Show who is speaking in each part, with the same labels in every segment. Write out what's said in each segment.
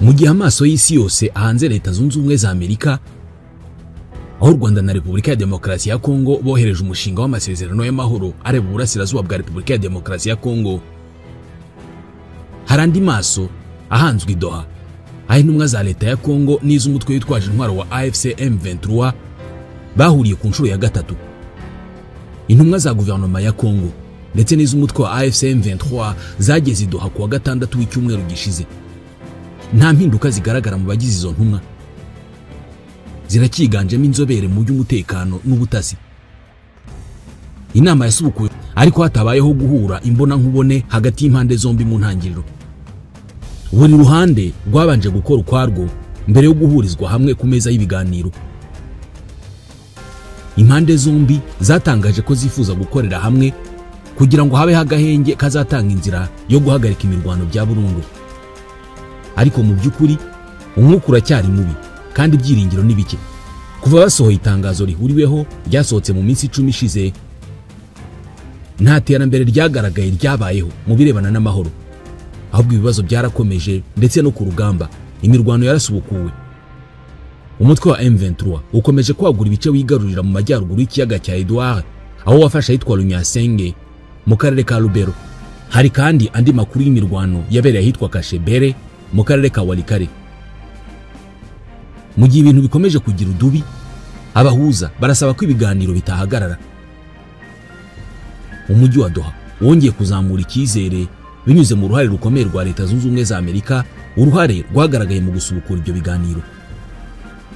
Speaker 1: Mu gihe amaso y'isi yose ahanze Leta Zunze Ubumwe za Amerika, aho u Rwanda na Repubulika ya Demokarasi ya Kongo bohereje umushinga w'amasezerano y'amahoro areba uburasirazuba bwa Repubulika ya Demokarasi ya Kongo, hari andi maso ahanzwe i Doha, aho intumwa za Leta ya Kongo n'iz'umutwe witwaje intwaro wa AFC M23 bahuriye ku nshuro ya gatatu. Intumwa za guverinoma ya Kongo ndetse n'iz'umutwe wa AFC M23 zageze i Doha kuwa gatandatu w'icyumweru gishize. Nta mpinduka zigaragara mu bagize izo ntumwa, ziracyiganjemo inzobere mu by'umutekano n'ubutasi. Inama yasubukuwe ariko hatabayeho guhura imbona nkubone hagati y'impande zombi mu ntangiriro. Buri ruhande rwabanje gukora ukwarwo mbere yo guhurizwa hamwe ku meza y'ibiganiro. Impande zombi zatangaje ko zifuza gukorera hamwe kugira ngo habeho agahenge kazatanga inzira yo guhagarika imirwano bya burundu. Ariko mu by'ukuri umwuka uracyari mubi kandi ibyiringiro ni bike. Kuva basohoye itangazo rihuriweho ryasohotse mu minsi 10 ishize, nta terambere ryagaragaye ryabayeho mu birebana n'amahoro, ahubwo ibibazo byarakomeje ndetse no ku rugamba imirwano yarasubukuwe. Umutwe wa M23 ukomeje kwagura ibice wigarurira mu majyaruguru y'ikiyaga cya Edouard, aho wafashe ahitwa Lunyasenge mu karere ka Lubero. Hari kandi andi makuru y'imirwano yabereye ahitwa Kashebere mu karere ka Walikare. Mu gihe ibintu bikomeje kugira udubi, abahuza barasaba ko ibiganiro bitahagarara. Umujyi wa Doha wongeye kuzamura icyizere binyuze mu ruhare rukomeye rwa Leta Zunze Ubumwe za Amerika, uruhare rwagaragaye mu gusubukura ibyo biganiro.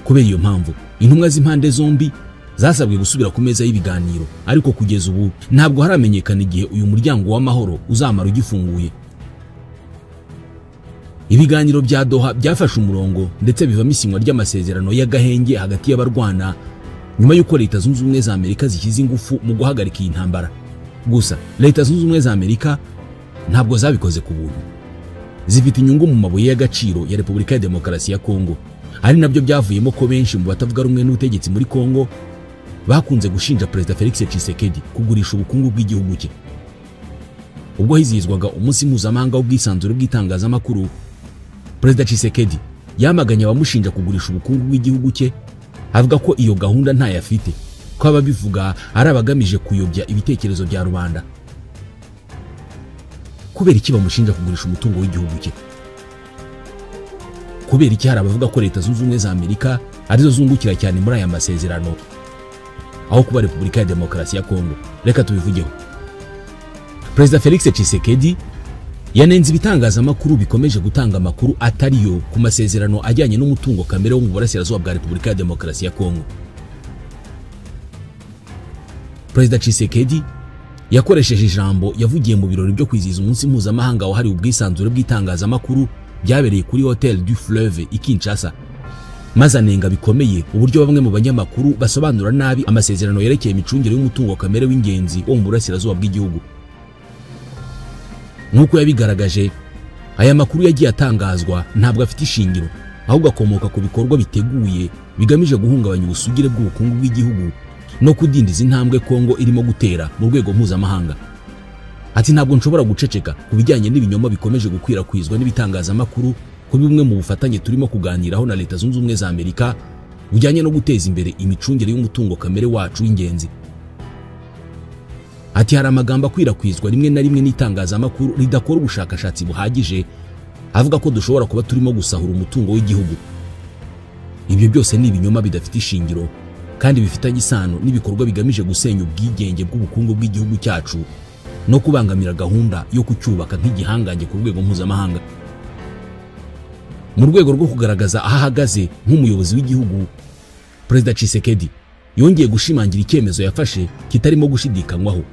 Speaker 1: Kubera iyo mpamvu, intumwa z'impande zombi zasabwe gusubira ku meza y'ibiganiro, ariko kugeza ubu ntabwo haramenyekana igihe uyu muryango w'amahoro uzamara ugifunguye. Ibiganiro bya Doha byafashe umurongo ndetse bivamo isinywa ry'amasezerano y'agahenge hagati y'abarwana nyuma y'uko Leta Zunze Ubumwe za Amerika zishyize ingufu mu guhagarika iyi ntambara. Gusa Leta Zunze Ubumwe za Amerika ntabwo zabikoze ku buntu, zifite inyungu mu mabuye y'agaciro ya Repubulika ya Demokarasi ya Kongo, ari nabyo byavuyemo ko benshi mu batavuga rumwe n'ubutegetsi muri Kongo bakunze gushinja Perezida Felix Tshisekedi kugurisha ubukungu bw'igihugu cye. Ubwo hizihizwaga umunsi mpuzamahanga w'ubwisanzure bw'itangazamakuru, Perezida Tshisekedi yamaganye abamushinja kugurisha ubukungu bw'igihugu cye, avuga ko iyo gahunda ntayo afite, ko ababivuga ari abagamije kuyobya ibitekerezo bya rubanda. Kubera iki bamushinja kugurisha umutungo w'igihugu cye? Kubera iki hari abavuga ko Leta Zunze Ubumwe za Amerika arizo zungukira cyane muri aya masezerano aho kuba Repubulika ya Demokarasi ya Kongo? Reka tubivugeho. Perezida Felix Tshisekedi yanenze ibitangazamakuru bikomeje gutanga amakuru atariyo ku masezerano ajyanye n'umutungo kamere wo mu burasirazuba bwa Repubulika ya Demokarasi ya Kongo. Perezida Tshisekedi yakoresheje ijambo yavugiye mu birori byo kwizihiza umunsi mpuzamahanga wahariwe ubwisanzure bw'itangazamakuru byabereye kuri Hotel du Fleuve i Kinshasa, maze anenga bikomeye uburyo bamwe mu banyamakuru basobanura nabi amasezerano yerekeye imicungire y'umutungo kamere w'ingenzi wo mu burasirazuba bw'igihugu. Nk'uko yabigaragaje, aya makuru yagiye atangazwa ntabwo afite ishingiro, ahubwo akomoka ku bikorwa biteguye bigamije guhungabanya ubusugire bw'ubukungu bw'igihugu no kudindiza intambwe Kongo irimo gutera mu rwego mpuzamahanga. Ati ntabwo nshobora guceceka ku bijyanye n'ibinyoma bikomeje gukwirakwizwa n'ibitangazamakuru ko bimwe mu bufatanye turimo kuganiraho na Leta Zunze Ubumwe za Amerika bujyanye no guteza imbere imicungire y'umutungo kamere wacu w'ingenzi. Ati hari amagambo akwirakwizwa rimwe na rimwe n'itangazamakuru ridakora ubushakashatsi buhagije, avuga ko dushobora kuba turimo gusahura umutungo w'igihugu. Ibyo byose ni ibinyoma bidafite ishingiro kandi bifitanye isano n'ibikorwa bigamije gusenya ubwigenge bw'ubukungu bw'igihugu cyacu no kubangamira gahunda yo kucyubaka nk'igihangange ku rwego mpuzamahanga. Mu rwego rwo kugaragaza aho ahagaze nk'umuyobozi w'igihugu, Perezida Tshisekedi yongeye gushimangira icyemezo yafashe kitarimo gushidikanywaho.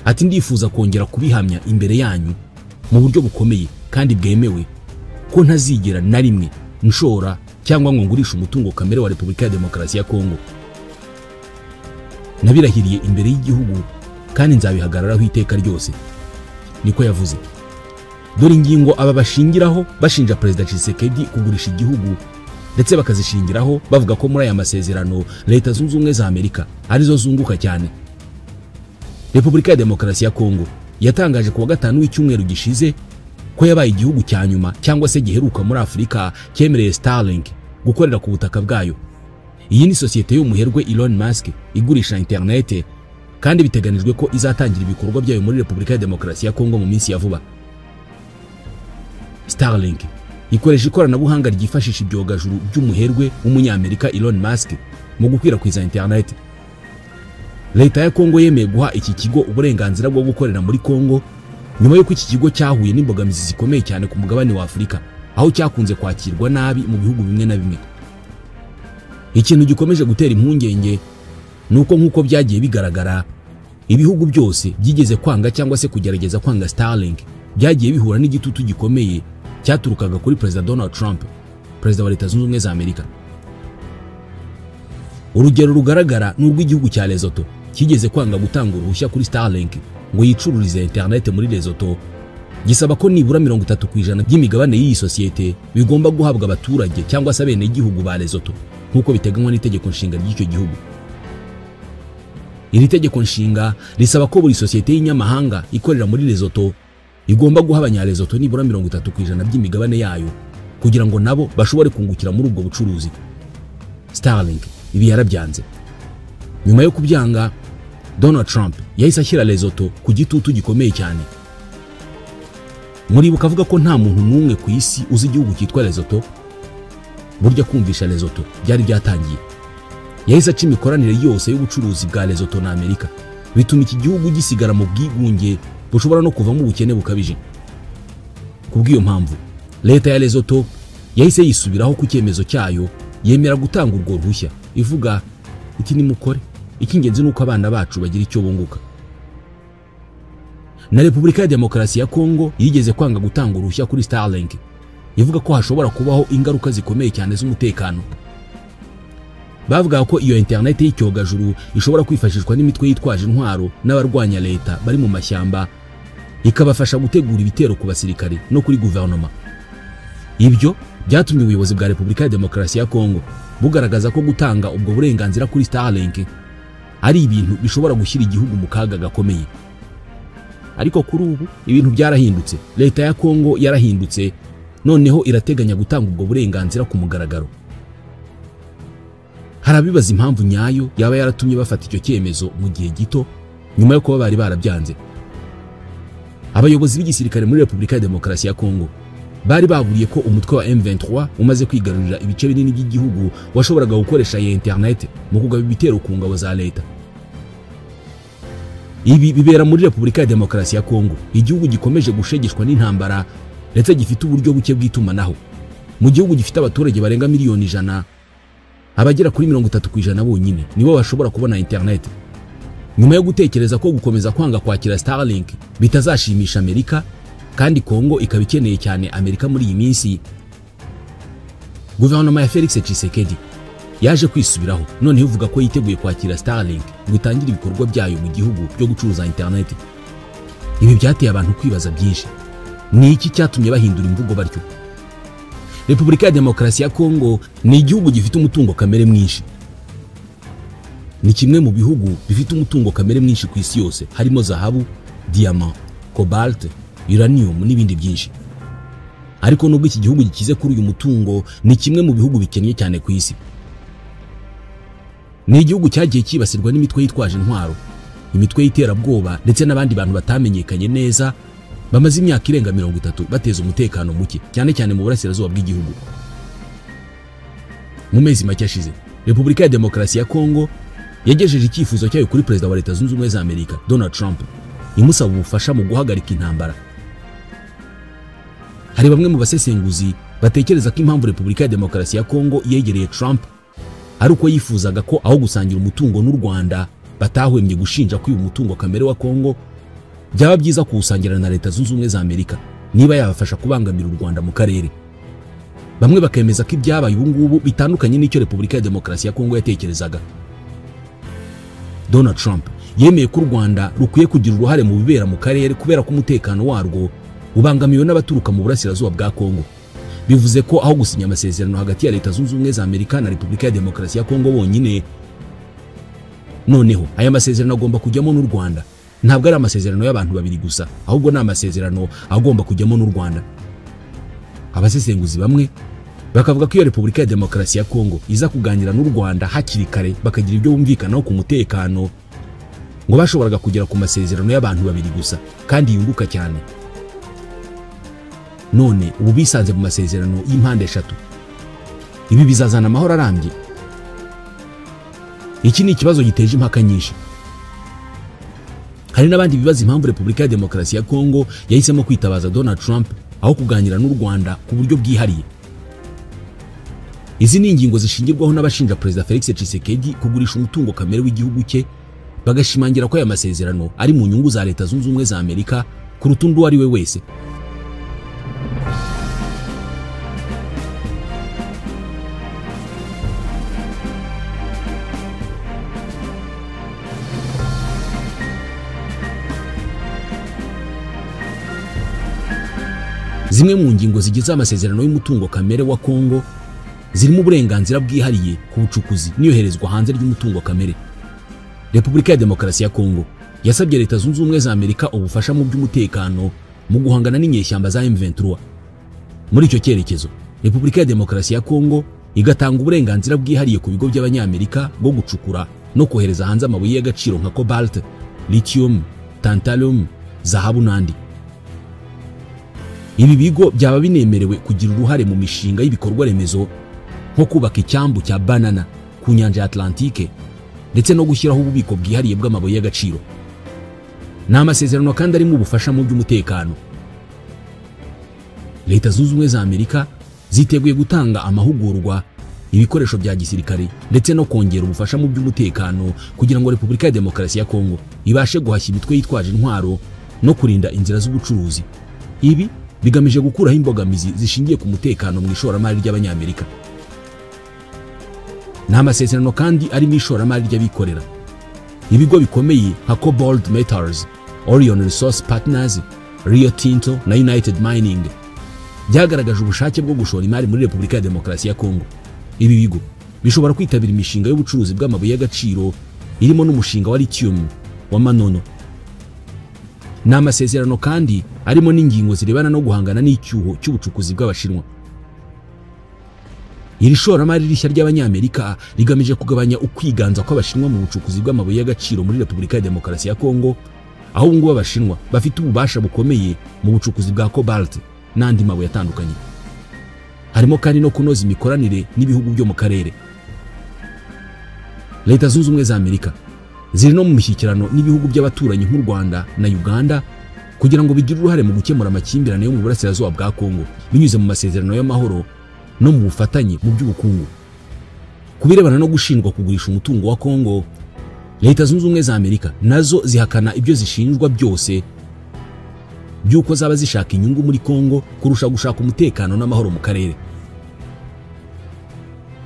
Speaker 1: Ati ndifuza kongera kubihamya imbere yanyu mu buryo bukomeye kandi bwemewe ko ntazigera na rimwe nshora cyangwa ngo ngurishe umutungo kamere wa Repubulika ya Demokarasi ya Kongo. Nabirahiriye imbere y'igihugu kandi nzabihagararaho iteka ryose, niko yavuze. Dore ingingo aba bashingiraho bashinja Perezida Tshisekedi kugurisha igihugu, ndetse bakazishingiraho bavuga ko muri aya masezerano Leta Zunze Ubumwe za Amerika arizo zunguka cyane. Repubulika ya Demokarasi ya Kongo yatangaje kuwa gatanu w'icyumweru gishize ko yabaye igihugu cya nyuma cyangwa se giheruka muri Afurika cyemereye Starlink gukorera ku butaka bwayo. Iyi ni sosiyete y'umuherwe Elon Musk igurisha internet, kandi biteganijwe ko izatangira ibikorwa byayo muri Repubulika ya Demokarasi ya Kongo mu minsi ya vuba. Starlink ikoresha ikoranabuhanga ryifashisha ibyogajuru by'umuherwe w'umunyamerika Elon Musk mu gukwirakwiza internet. Leta ya Kongo yemeye guha iki kigo uburenganzira bwo gukorera muri Kongo nyuma y'uko iki kigo cyahuye n'imbogamizi zikomeye cyane ku mugabane wa Afurika, aho cyakunze kwakirwa nabi mu bihugu bimwe na bimwe. Ikintu gikomeje gutera impungenge nuko nkuko byagiye bigaragara, ibihugu byose byigeze kwanga cyangwa se kugerageza kwanga Starlink byagiye bihura n'igitutu gikomeye cyaturukaga kuri Perezida Donald Trump, Perezida wa Leta Zunze Ubumwe za Amerika. Urugero rugaragara ni urw'igihugu cya Lesotho kigeze kwanga gutanga uruhushya kuri Starlink ngo yicururize internet muri Lesotho, gisaba ko nibura 30% by'imigabane y'iyi sosiyete bigomba guhabwa abaturage cyangwa se abenegihugu ba Lesotho nk'uko biteganywa n'itegeko nshinga ry'icyo gihugu. Iri tegeko nshinga risaba ko buri sosiyete y'inyamahanga ikorera muri Lesotho igomba guha abanya-Lesotho nibura 30% by'imigabane yayo kugira ngo nabo bashobore kungukira muri ubwo bucuruzi. Starlink ibi yarabyanze. Nyuma yo kubyanga, Donald Trump yahise ashyira Lesotho ku gitutu gikomeye cyane. Muribuka avuga ko nta muntu n'umwe ku isi uzi igihugu cyitwa Lesotho. Burya kumvisha Lesotho byari byatangiye. Yahise aca imikoranire yose y'ubucuruzi bwa Lesotho na Amerika, bituma iki gihugu gisigara mu bwigunge bushobora no kuvamo ubukene bukabije. Kubw'iyo mpamvu, leta ya Lesotho yahise yisubiraho ku cyemezo cyayo, yemera gutanga urwo ruhushya, ivuga iti nimukore, icy'ingenzi nuko abana bacu bagira icyo bunguka. Na Repubulika ya Demokarasi ya Kongo yigeze kwanga gutanga uruhushya kuri Starlink, ivuga ko hashobora kubaho ingaruka zikomeye cyane z'umutekano. Bavuga ko iyo internet y'icyogajuru ishobora kwifashishwa n'imitwe yitwaje intwaro n'abarwanya leta bari mu mashyamba, ikabafasha gutegura ibitero ku basirikare no kuri guverinoma. Ibyo byatumye ubuyobozi bwa Repubulika ya Demokarasi ya Kongo bugaragaza ko gutanga ubwo burenganzira kuri Starlink ari ibintu bishobora gushyira igihugu mu kaga gakomeye. Ariko kuri ubu ibintu byarahindutse. Leta ya Kongo yarahindutse, noneho irateganya gutanga ubwo burenganzira ku mugaragaro. Harabibaza impamvu nyayo yaba yaratumye bafata icyo cyemezo mu gihe gito nyuma yo kuba bari barabyanze. Abayobozi b'igisirikare muri Repubulika ya Demokarasi ya Kongo bari baburiye ko umutwe wa M23 umaze kwigarurira ibice binini by'igihugu washoboraga gukoresha iyi internet mu kugaba ibitero ku ngabo za leta. Ibi bibera muri Repubulika ya Demokarasi ya Kongo, igihugu gikomeje gushegeshwa n'intambara ndetse gifite uburyo buke bw'itumanaho. Mu gihugu gifite abaturage barenga miliyoni 100, abagera kuri 30% bonyine nibo bashobora kubona internet. Nyuma yo gutekereza ko gukomeza kwanga kwakira Starlink bitazashimisha Amerika, kandi Kongo ikaba ikeneye cyane Amerika muri iyi minsi, guverinoma ya Felix Tshisekedi yaje kwisubiraho, noneho ivuga ko yiteguye kwakira Starlink ngo itangire ibikorwa byayo mu gihugu byo gucuruza internet. Ibi byateye abantu kwibaza byinshi. Ni iki cyatumye bahindura imvugo batyo? Repubulika ya Demokarasi ya Kongo ni igihugu gifite umutungo kamere mwinshi. Ni kimwe mu bihugu bifite umutungo kamere mwinshi ku isi yose, harimo zahabu, diamant, cobalt, uranium n'ibindi byinshi. Ariko nubwo iki gihugu gikize kuri uyu mutungo, ni kimwe mu bihugu bikennye cyane ku isi. Ni igihugu cyagiye cyibasirwa n'imitwe yitwaje intwaro, imitwe y'iterabwoba ndetse n'abandi bantu batamenyekanye neza bamaze imyaka irenga 30 bateza umutekano muke, cyane cyane mu burasirazuba bw'igihugu. Mu mezi make ashize, Repubulika ya Demokarasi ya Kongo yagejeje icyifuzo cyayo kuri Perezida wa Leta Zunze Ubumwe za Amerika Donald Trump, imusaba ubufasha mu guhagarika intambara. Hari bamwe mu basesenguzi batekereza ko impamvu Repubulika ya Demokarasi ya Kongo yegereye Trump ari uko yifuzaga ko aho gusangira umutungo n'u Rwanda batahwemye gushinja ko uyu mutungo kamere wa Kongo byaba byiza kuwusangira na Leta Zunze Ubumwe za Amerika niba yabafasha kubangamira u Rwanda mu karere. Bamwe bakemeza ko ibyabaye ubu ngubu bitandukanye n'icyo Repubulika ya Demokarasi ya Kongo yatekerezaga. Donald Trump yemeye ko u Rwanda rukwiye kugira uruhare mu bibera mu karere kubera ko umutekano warwo ubangamiwe n'abaturuka mu burasirazuba bwa Kongo. Bivuze ko aho gusinya amasezerano hagati ya Leta Zunze Ubumwe za Amerika na Repubulika ya Demokarasi ya Kongo bonyine, noneho aya masezerano agomba kujyamo n'u Rwanda. Ntabwo ari amasezerano y'abantu babiri gusa, ahubwo ni amasezerano agomba kujyamo n'u Rwanda. Abasesenguzi bamwe bakavuga ko iyo Repubulika ya Demokarasi ya Kongo iza kuganira n'u Rwanda hakiri kare bakagira ibyo bumvikanaho ku mutekano, ngo bashoboraga kugera ku masezerano y'abantu babiri gusa kandi yunguka cyane. None ubu bisanze mu masezerano y'impande eshatu. Ibi bizazana amahoro arambye? Iki ni ikibazo giteje impaka nyinshi. Hari n'abandi bibaza impamvu Repubulika ya Demokarasi ya Kongo yahisemo kwitabaza Donald Trump aho kuganira n'u Rwanda ku buryo bwihariye. Izi ni ingingo zishingirwaho n'abashinja Perezida Felix Tshisekedi kugurisha umutungo kamere w'igihugu cye, bagashimangira ko aya masezerano ari mu nyungu za Leta Zunze Ubumwe za Amerika kuruta undi uwo ari we wese. Zimwe mu ngingo zigize amasezerano y'umutungo kamere wa Kongo zirimo uburenganzira bwihariye ku bucukuzi n'iyoherezwa hanze ry'umutungo kamere. Repubulika ya Demokarasi ya Kongo yasabye Leta Zunze Ubumwe za Amerika ubufasha mu by'umutekano mu guhangana n'inyeshyamba za M23. Muri icyo cyerekezo, Repubulika ya Demokarasi ya Kongo igatanga uburenganzira bwihariye ku bigo by'Abanyamerika bwo gucukura no kohereza hanze amabuye y'agaciro nka cobalt, lithium, tantalum, zahabu n'andi. Ibi bigo byaba binemerewe kugira uruhare mu mishinga y'ibikorwa remezo nko kubaka icyambu cya Banana ku nyanja ya Atlantike ndetse no gushyiraho ububiko bwihariye bw'amabuye y'agaciro. Ni amasezerano kandi arimo ubufasha mu by'umutekano. Leta Zunze Ubumwe za Amerika ziteguye gutanga amahugurwa, ibikoresho bya gisirikare ndetse no kongera ubufasha mu by'umutekano kugira ngo Repubulika ya Demokarasi ya Kongo ibashe guhashya imitwe yitwaje intwaro no kurinda inzira z'ubucuruzi. Ibi bigamije gukuraho imbogamizi zishingiye ku mutekano mu ishoramari ry'Abanyamerika. Ni amasezerano kandi arimo ishoramari ry'abikorera. Ibigo bikomeye nka Cobalt Metals, Orion Resource Partners, Rio Tinto na United Mining byagaragaje ubushake bwo gushora imari muri Repubulika ya Demokarasi ya Kongo. Ibi bigo bishobora kwitabira imishinga y'ubucuruzi bw'amabuye y'agaciro irimo n'umushinga wa lithium wa Manono. Ni amasezerano kandi arimo n'ingingo zirebana no guhangana n'icyuho cy'ubucukuzi bw'Abashinwa. Iri shoramari rishya ry'Abanyamerika rigamije kugabanya ukwiganza kw'Abashinwa mu bucukuzi bw'amabuye y'agaciro muri Repubulika ya Demokarasi ya Kongo, aho ubu ngubu Abashinwa bafite ububasha bukomeye mu bucukuzi bwa cobalt n'andi mabuye atandukanye. Harimo kandi no kunoza imikoranire n'ibihugu byo mu karere. Leta Zunze Ubumwe za Amerika ziri no mu mishyikirano n'ibihugu by'abaturanyi nk'u Rwanda na Uganda kugira ngo bigire uruhare mu gukemura amakimbirane yo mu burasirazuba bwa Kongo binyuze mu masezerano y'amahoro no mu bufatanye mu by'ubukungu. Ku birebana no gushinjwa kugurisha umutungo wa Kongo, Leta Zunze Ubumwe za Amerika nazo zihakana ibyo zishinjwa byose by'uko zaba zishaka inyungu muri Kongo kurusha gushaka umutekano n'amahoro mu karere.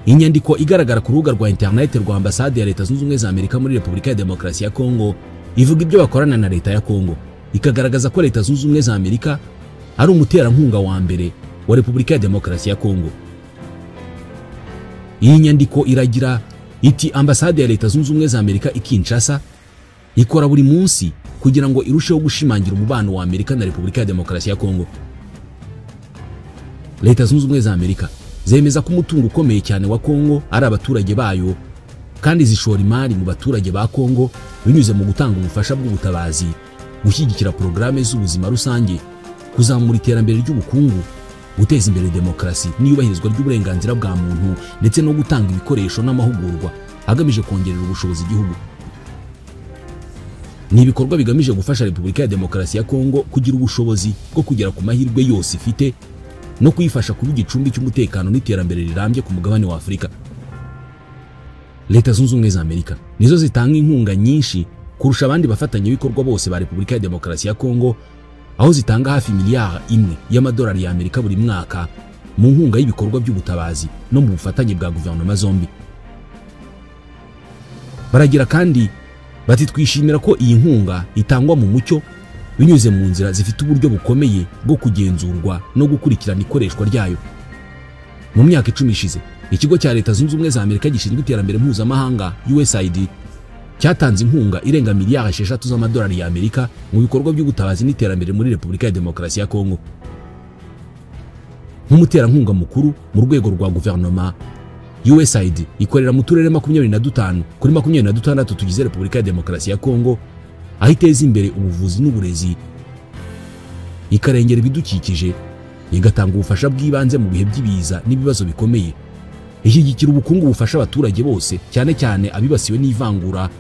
Speaker 1: Inyandiko igaragara ku rubuga rwa internet rwa ambasade ya Leta Zunze Ubumwe za Amerika muri Repubulika ya Demokarasi ya Kongo ivuga ibyo bakorana na Leta ya Kongo, ikagaragaza ko Leta Zunze Ubumwe za Amerika ari umuterankunga wa mbere wa Repubulika ya Demokarasi ya Kongo. Iyi nyandiko iragira iti: ambasade ya Leta Zunze Ubumwe za Amerika i Kinshasa ikora buri munsi kugira ngo irusheho gushimangira umubano wa Amerika na Repubulika ya Demokarasi ya Kongo. Leta Zunze Ubumwe za Amerika zemeza ko umutungo ukomeye cyane wa Kongo ari abaturage bayo, kandi zishora imari mu baturage ba Kongo binyuze mu gutanga ubufasha bw'ubutabazi, gushyigikira porogaramu z'ubuzima rusange, kuzamura iterambere ry'ubukungu, guteza imbere demokarasi n'iyubahirizwa ry'uburenganzira bwa muntu, ndetse no gutanga ibikoresho n'amahugurwa agamije kongerera ubushobozi igihugu. Ni ibikorwa bigamije gufasha Repubulika ya Demokarasi ya Kongo kugira ubushobozi bwo kugera ku mahirwe yose ifite no kuyifasha kuba igicumbi cy'umutekano n'iterambere rirambye ku mugabane wa Afurika. Leta Zunze Ubumwe za Amerika nizo zitanga inkunga nyinshi kurusha abandi bafatanyabikorwa bose ba Repubulika ya Demokarasi ya Kongo, aho zitanga hafi miliyari 1 y'amadolari ya Amerika buri mwaka mu nkunga y'ibikorwa by'ubutabazi no mu bufatanye bwa guverinoma zombi. Baragira kandi bati: twishimira ko iyi nkunga itangwa mu mucyo binyuze mu nzira zifite uburyo bukomeye bwo kugenzurwa no gukurikirana ikoreshwa ryayo. Mu myaka 10 ishize, ikigo cya Leta Zunze Ubumwe za Amerika gishinzwe iterambere mpuzamahanga USAID cyatanze inkunga irenga miliyari 6 z'amadolari ya Amerika mu bikorwa by'ubutabazi n'iterambere muri Repubulika ya Demokarasi ya Kongo. Nk'umuterankunga mukuru mu rwego rwa guverinoma, USAID ikorera mu turere 25 kuri 26 tugize Repubulika ya Demokarasi ya Kongo, aho iteza imbere ubuvuzi n'uburezi, ikarengera ibidukikije, igatanga ubufasha bw'ibanze mu bihe by'ibiza n'ibibazo bikomeye, ishyigikira ubukungu bufasha abaturage bose cyane cyane abibasiwe n'ivangura,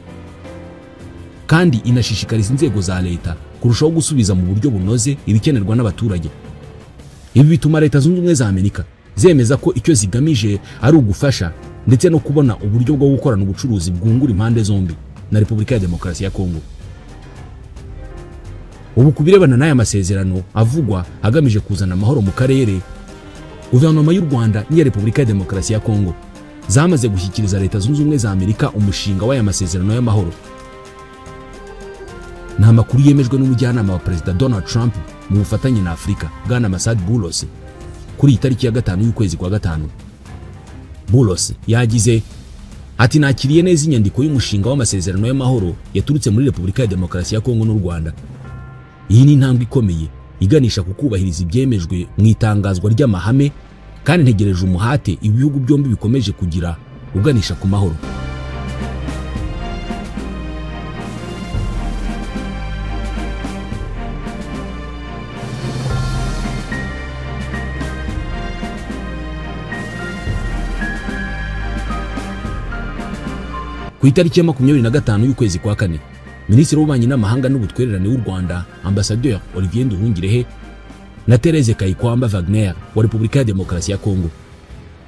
Speaker 1: kandi inashishikariza inzego za leta kurushaho gusubiza mu buryo bunoze ibikenerwa n'abaturage. Ibi bituma Leta Zunze Ubumwe za Amerika zemeza ko icyo zigamije ari ugufasha ndetse no kubona uburyo bwo gukorana ubucuruzi bwungura impande zombi na Repubulika ya Demokarasi ya Kongo. Ubu ku birebana n'aya masezerano avugwa agamije kuzana amahoro mu karere, Guverinoma y'u Rwanda n'iya Repubulika ya Demokarasi ya Kongo zamaze gushyikiriza Leta Zunze Ubumwe za Amerika umushinga w'aya masezerano y'amahoro. Ni amakuru yemejwe n'umujyanama wa Perezida Donald Trump mu bufatanye na Afurika, Bwana Massad Boulos, kuri iyi tariki ya 5 y'ukwezi kwa 5. Boulos yagize ati: nakiriye neza inyandiko y'umushinga w'amasezerano y'amahoro yaturutse muri Repubulika ya Demokarasi ya Kongo n'u Rwanda. Iyi ni intambwe ikomeye iganisha ku kubahiriza ibyemejwe mu itangazwa ry'amahame, kandi ntegereje umuhate ibihugu byombi bikomeje kugira uganisha ku mahoro. Ku itariki ya 25 y'ukwezi kwa 4, Minisitiri w'Ububanyi n'Amahanga n'Ubutwererane w'u Rwanda, Ambassadeur Olivier Nduhungirehe na Therese Kayikwamba Wagner wa Repubulika ya Demokarasi ya Kongo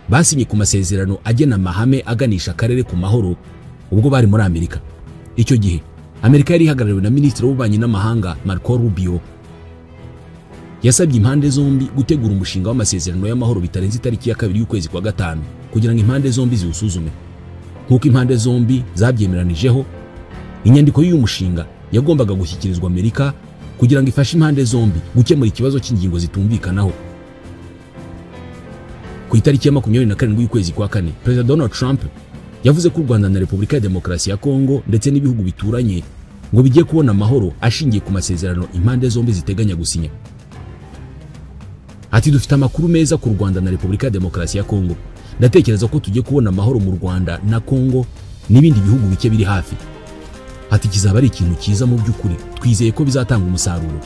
Speaker 1: basinye ku masezerano agena amahame aganisha akarere ku mahoro ubwo bari muri Amerika. Icyo gihe Amerika yari ihagarariwe na Minisitiri w'Ububanyi n'Amahanga Marco Rubio. Yasabye impande zombi gutegura umushinga w'amasezerano y'amahoro bitarenze itariki ya 2 y'ukwezi kwa 5 kugira ngo impande zombi ziwusuzume. Nk'uko impande zombi zabyemeranijeho, inyandiko y'uyu mushinga yagombaga gushyikirizwa Amerika kugira ngo ifashe impande zombi gukemura ikibazo cy'ingingo zitumvikanaho. Ku itariki ya 27 y'ukwezi kwa 4, Perezida Donald Trump yavuze ko u Rwanda na Repubulika ya Demokarasi ya Kongo ndetse n'ibihugu bituranye ngo bigiye kubona amahoro ashingiye ku masezerano impande zombi ziteganya gusinya. Ati: dufite amakuru meza ku Rwanda na Repubulika ya Demokarasi ya Kongo. Ndatekereza ko tugiye kubona amahoro mu Rwanda na Kongo n'ibindi bihugu bike biri hafi. Ati: kizaba ari ikintu cyiza mu by'ukuri, twizeye ko bizatanga umusaruro.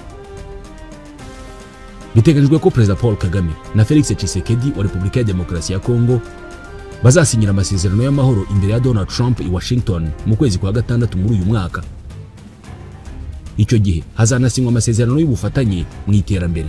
Speaker 1: Biteganyijwe ko Perezida Paul Kagame na Felix Tshisekedi wa Repubulika ya Demokarasi ya Kongo bazasinyira amasezerano y'amahoro imbere ya Donald Trump i Washington mu kwezi kwa 6 muri uyu mwaka. Icyo gihe hazanasinywa amasezerano y'ubufatanye mu iterambere.